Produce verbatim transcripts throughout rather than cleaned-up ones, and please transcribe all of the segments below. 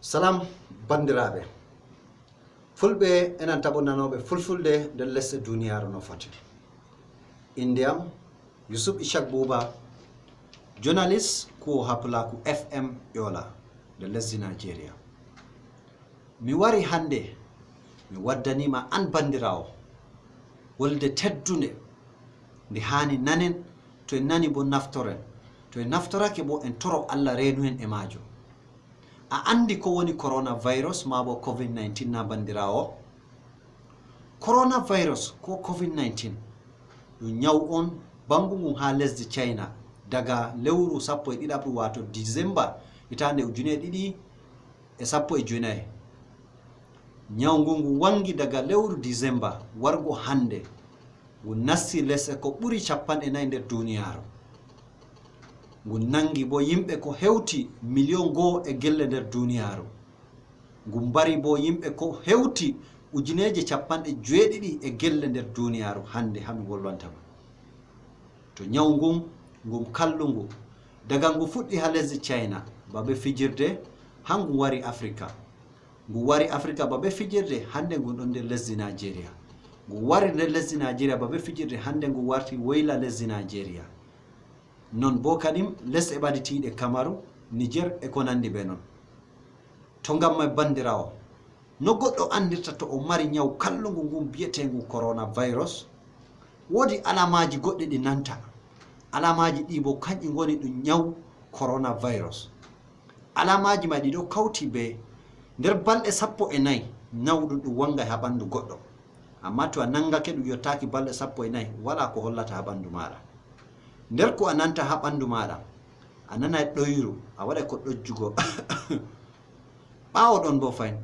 Salam banndiraaɓe fulɓe, enan taɓo nanooɓe fulfulde nder lesɗe duuniyaaru no foti. Innde am Yusuf Ishak Buuba, journaliste kuwo haa Pulaaku F M Ƴoola nder lesdi Nigeria. Mi wari hannde, mi waddaniima an banndiraawo wolde teddunde, nde haani nanen, to en nani bo naftoren, to en naftorake bo en toro Allah reenu en e maajum. A anndi ko woni coronavirus maa bo covid nineteen na banndiraawo? Coronavirus ko covid nineteen ɗum ñaw on banngungu haa lesdi China daga lewru sappo e ɗiɗaɓru, waato December, hitaande ujune ɗiɗi e sappo e joynayi. Ñaw ngu ngu wanngi daga lewru December wargo hannde, ngu nasti lesɗe ko ɓuri capanɗe nayi nder duuniyaaru. Ngu nanngi bo yimɓe ko hewti miliyon goo e gelle nder duuniyaaru. Ngu mbari bo yimɓe ko hewti ujineeje capanɗe joweeɗiɗi e gelle nder duuniyaaru hannde haa mi wolwanta ma. To ñaw ngun, ngun kallungu, daga ngu fuɗɗi haa lesdi China, babe fijirde, haa ngu wari Afrika. Ngu wari Afrika babe fijirde, hannde ngun ɗon nder lesdi Nigeria. Ngu wari nder lesdi Nigeria babe fijirde, hannde ngu warti woyla lesdi Nigeria. Non bo kadim lesɗe ɓaditiiɗe Kamaru, Niger e ko nanndi be non. To ngam may banndiraawo, no goɗɗo anndirta to o mari ñaw kallungu ngun bi'eteengu coronavirus? Woodi alamaaji goɗɗi ɗi nanta. Alamaaji ɗi bo kanƴi ngoni ɗum ñaw coronavirus. Alamaaji may ɗi ɗo kawti be nder balɗe sappo e nayi, ñaw ɗum ɗum wangay haa ɓanndu goɗɗo. Amma to a nangake ɗum yottaaki balɗe sappo e nayi, walaa ko hollata haa ɓanndu maaɗa. Nder ko a nanta haa ɓanndu maaɗa, a nanay ɗoyru, a waɗay ko ɗojjugo. Ɓaawo ɗon bo fahin,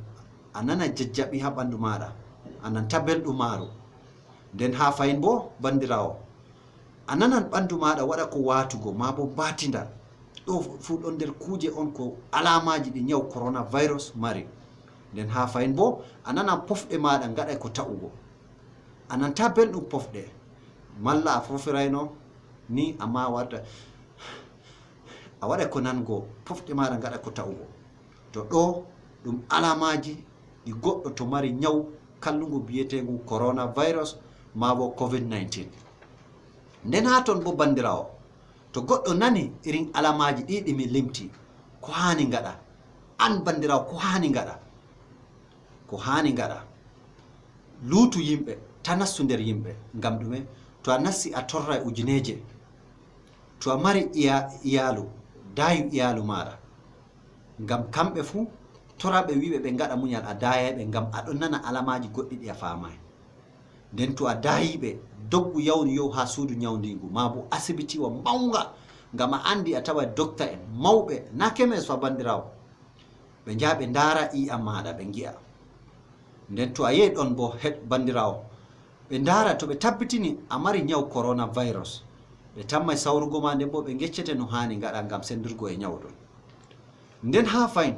a nanay jajjaɓi haa ɓanndu maaɗa, a nanta belɗum maaru. Nden haa fahin bo, banndiraawo, a nanan ɓanndu maaɗa waɗa ko waatugo, maa bo mbaatindal. Ɗo fuu ɗon nder kuuje on ko alamaaji ɗi ñaw coronavirus mari. Nden haa fahin bo, a nanan pofɗe maaɗa ngaɗay ko ta'ugo. A nanta belɗum pofɗe. Malla a fofirayno ni, amma a warta, a waɗay ko nango, pofɗe maaɗa ngaɗa ko ta'ugo. To ɗo ɗum alamaaji ɗi goɗɗo to mari ñaw kallungu bi'eteengu coronavirus maa bo covid nineteen. Nden haa ton bo, banndiraawo, to goɗɗo nani irin alamaaji ɗi ɗi mi limti, ko haani ngaɗa? An banndiraawo, ko haani ngaɗa? Ko haani ngaɗa, luutu yimɓe, ta nastu nder yimɓe. Ngam ɗume? To a nasti, a torray ujineeje. To a mari iya-, iyaalu, daayu iyaalu maaɗa. Ngam kamɓe fuu, tora ɓe, wi'ɓe ɓe ngaɗa munyal, a daayay ɓe, ngam a ɗon nana alamaaji goɗɗi ɗi a faamaay. Nden to a daayi ɓe, doggu yawnu yow haa suudu ñawndiigu, maa bo asibitiwa mawnga, ngam a anndi a taway dokta en mawɓe, naa kemis fa, banndiraawo. Ɓe njaha ɓe ndaara i'am maaɗa, ɓe ngi'a. Nden to a yehi ɗon bo, heɗ-, banndiraawo, ɓe ndaara to ɓe tabbitini a mari ñaw coronavirus, ɓe tammay sawrugo ma, nden bo ɓe ngeccete no haani ngaɗa ngam sendirgo e ñaw ɗum. Nden haa fahin,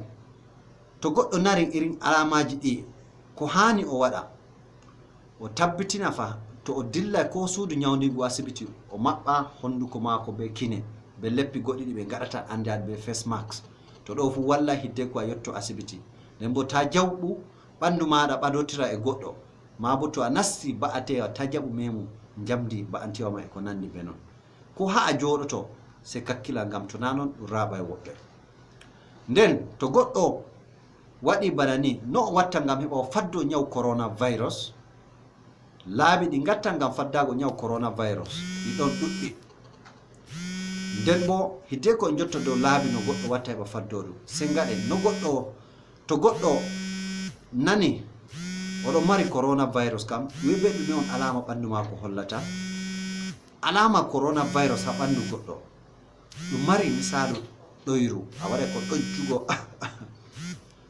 to goɗɗo nari irin alamaaji ɗi, ko haani o waɗa? O tabbitina fa, to o dillay ko suudu ñawndiigu, asibiti, o maɓɓa honduko maako bee kine, bee leppi goɗɗi ɗi ɓe ngaɗata anndaaɗi bee face mask. To ɗo fuu wallay hiddeko a yotto asibiti. Nden bo taa jaɓu ɓanndu maaɗa ɓadotira e goɗɗo. Maa bo to a nasti ba'ateewa, taa jaɓu meemu njamndi ba'anteewa ma e ko nanndi bee non. Ko haa a jooɗoto, sey kakkila, ngam to naa non ɗum raaɓay woɓɓe. Nden to goɗɗo waɗi bana ni, no o watta ngam heɓa o faddo ñaw coronavirus? Laabi ɗi ngatta ngam faddaago ñaw coronavirus ɗi ɗon ɗuɗɗi. Nden bo, hiddeko en njotto dow laabi no goɗɗo watta heɓa faddo ɗum, sey ngaɗen no goɗɗo, to goɗɗo nani o ɗon mari coronavirus kam, wi'e ɓe ɗume on alaama ɓanndu maako hollata? Alaama coronavirus haa ɓanndu goɗɗo, ɗum mari misaalu ɗoyru, a waɗay ko ɗojjugo.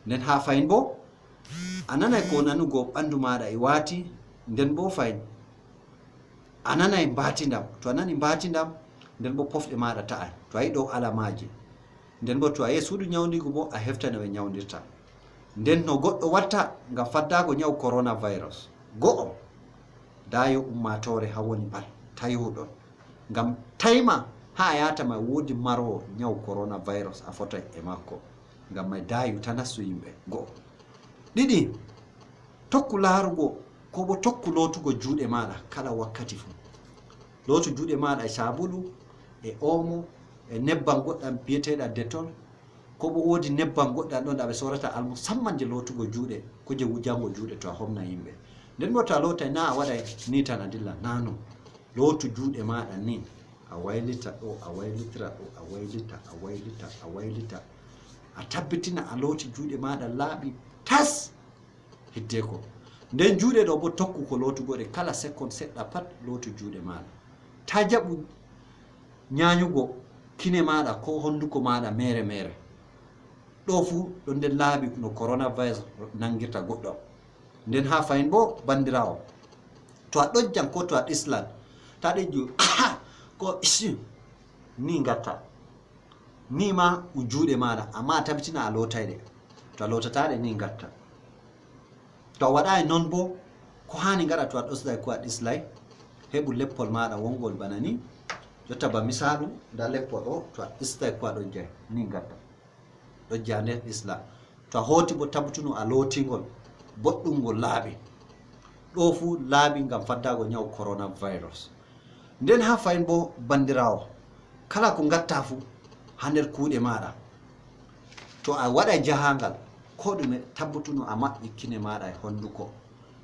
Nden haa fahin bo, a nanay ko nanugo ɓanndu maaɗa e waati, nden bo fahin a nanay mbaatindam. To a nani mbaatindam, nden bo pofɗe maaɗa ta'ay. To a yi ɗo alamaaji, nden bo to a yehi suudu ñawndiigu bo, a hefta no ɓe ñawndirta. Nden no goɗɗo watta ngam faddaago ñaw coronavirus? Go'o, daayo ummaatoore haa woni pat, tayhu ɗon. Ngam tayma haa a yaata ma woodi maroowo ñaw coronavirus, a fotay e maako. Ngam may daayu ta nastu yimɓe. Go'o. Ɗiɗi, tokku laarugo, ko bo tokku lootugo juuɗe maaɗa kala wakkati fuu. Lootu juuɗe maaɗa e saabulu, e oomo, e nebbam goɗɗam biyeteeɗam Dettol, ko bo woodi nebbam goɗɗam ɗon ɗam ɓe soorata almusamman je lootugo juuɗe, ko je wujango juuɗe to a homna yimɓe. Nden bo to a lootay, naa a waɗay ni tan a dilla, naa non. Lootu juuɗe maaɗa ni, a waylita ɗo, a waylitira ɗo, a waylita, a waylita, a waylita. A tabbitina a looti juuɗe maaɗa laaɓi tas. Hiddeko. Nden juuɗe ɗo bo tokku ko lootugo ɗe kala sekkon seɗɗa pat lootu juuɗe maaɗa. Ta jaɓu nyaanyugo kine maaɗa ko honduko maaɗa meere meere. Ɗo fuu ɗon nder laabi no coronavirus nangirta goɗɗo. Nden haa fahin bo, banndiraawo, to a ɗojjan ko to a ɗislan, ta ɗejju ko isin ni ngatta. Ni ma ɗum juuɗe maaɗa, amma a tabitina a lootay ɗe. To a lootataa ɗe, ni ngatta. To a waɗaay non bo, ko haani ngaɗa to a ɗosday ko a ɗislay, heɓu leppol maaɗa wongol bana ni. Jotta ba misaalu, ndaa leppol ɗo, to a ɗisday ko a ɗojjay, ni ngatta. Ɗojja nder ɗisla. To a hooti bo, tabitunu a lootingol boɗɗum, ngol laaɓi. Ɗo fuu laaɓi ngam faddaago nyawu coronavirus. Nden haa fahin bo, banndiraawo, kala ko ngatta fuu haa nder kuuɗe maaɗa, to a waɗay jahaangal, ko ɗume, tabbutunu a maɓɓi kine maaɗa e honduko.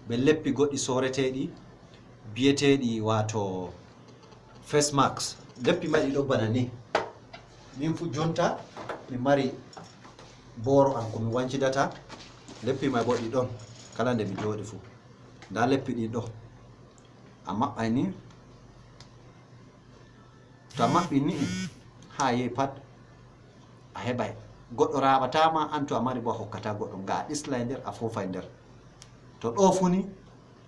Be leppi goɗɗi sooreteeɗi, biyeteeɗi, waato, face mask. Leppi may ɗi ɗo bana ni. Min fuu jonta mi mari booro am ko mi wancidata. Leppi may bo ɗi ɗon, kala nde mi jooɗi fuu. Ndaa leppi ɗi ɗo. A maɓɓay ni. To a maɓɓi ni, haa yehi pat, a heɓay. Goɗɗo raaɓataa ma, an to a mari bo a hokkataa goɗɗo. Nga a ɗislay nder, a foofay nder. To ɗo fuu ni,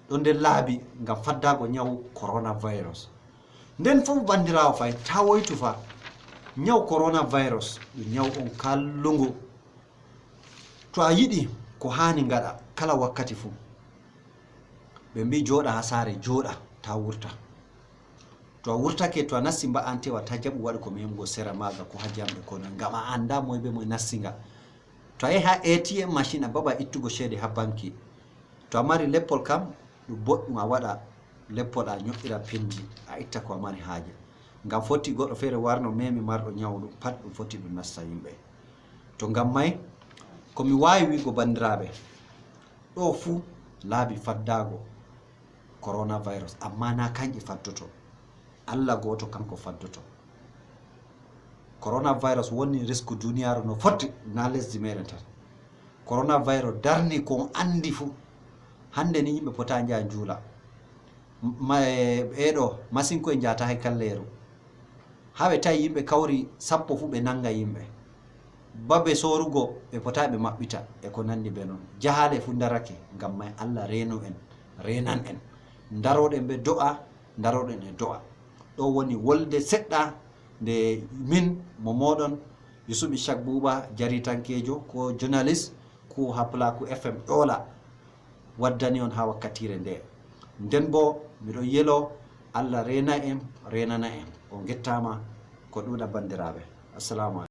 ɗo nder laabi ngam faddaago nyawu coronavirus. Nden fuu, banndiraawo, fay taa woytu fa, nyawu coronavirus ɗum nyawu on kallungu. To a yiɗi ko haani ngaɗa kala wakkati fuu, ɓe mbii jooɗa haa saare, jooɗa, taa wurta. To a wurtake, to a nasti mba'antewa, taa jaɓu waɗu ko meemugo sera maaga ko haa jamɗe ko noy, ngam a anndaa moy be moy nasti nga. To a yehi haa A T M machine, a baba ittugo ceede haa banki. To a mari leppol kam, ɗum boɗɗum a waɗa leppol, a nyo'ira pindi, a itta ko a mari haaje. Ngam foti goɗɗo feere warno meemi marɗo nyawu ɗum, pat ɗum foti ɗum nasta yimɓe. To ngam may, ko mi waawi wi'go banndiraaɓe, ɗo fuu laabi faddaago coronavirus, amma naa kanƴe faddoto. Allah gooto kanko faddoto. Coronavirus woni risku duniyaaru no foti, naa lesdi meeɗen tan. Coronavirus darni ko on anndi fuu. Hannde ni yimɓe potaa njaha njuula. Ma-, e, e ɗo, masinko'en njahata hay kalleeru. Haa ɓe tawi yimɓe kawri sappo fuu, ɓe nannga yimɓe. Babe soorugo, ɓe potaa ɓe maɓɓita, e ko nanndi be non. Jahaale fuu ndarake, ngam may Allah reeno en, reenan en. Ndarooɗen be do'a, ndarooɗen e do'a. Ɗo woni wolde seɗɗa nde min mo mooɗon Yusuf Ishak Buuba, jaritankeejo ko journalist, kuwo haa Pulaaku F M Ɗoola, waddani on haa wakkatiire nde. Nden boo, miɗo yelo Allah reena en, reenana en. On ngettaama, ko ɗuuɗa banndiraaɓe. Assalaamu aleykum.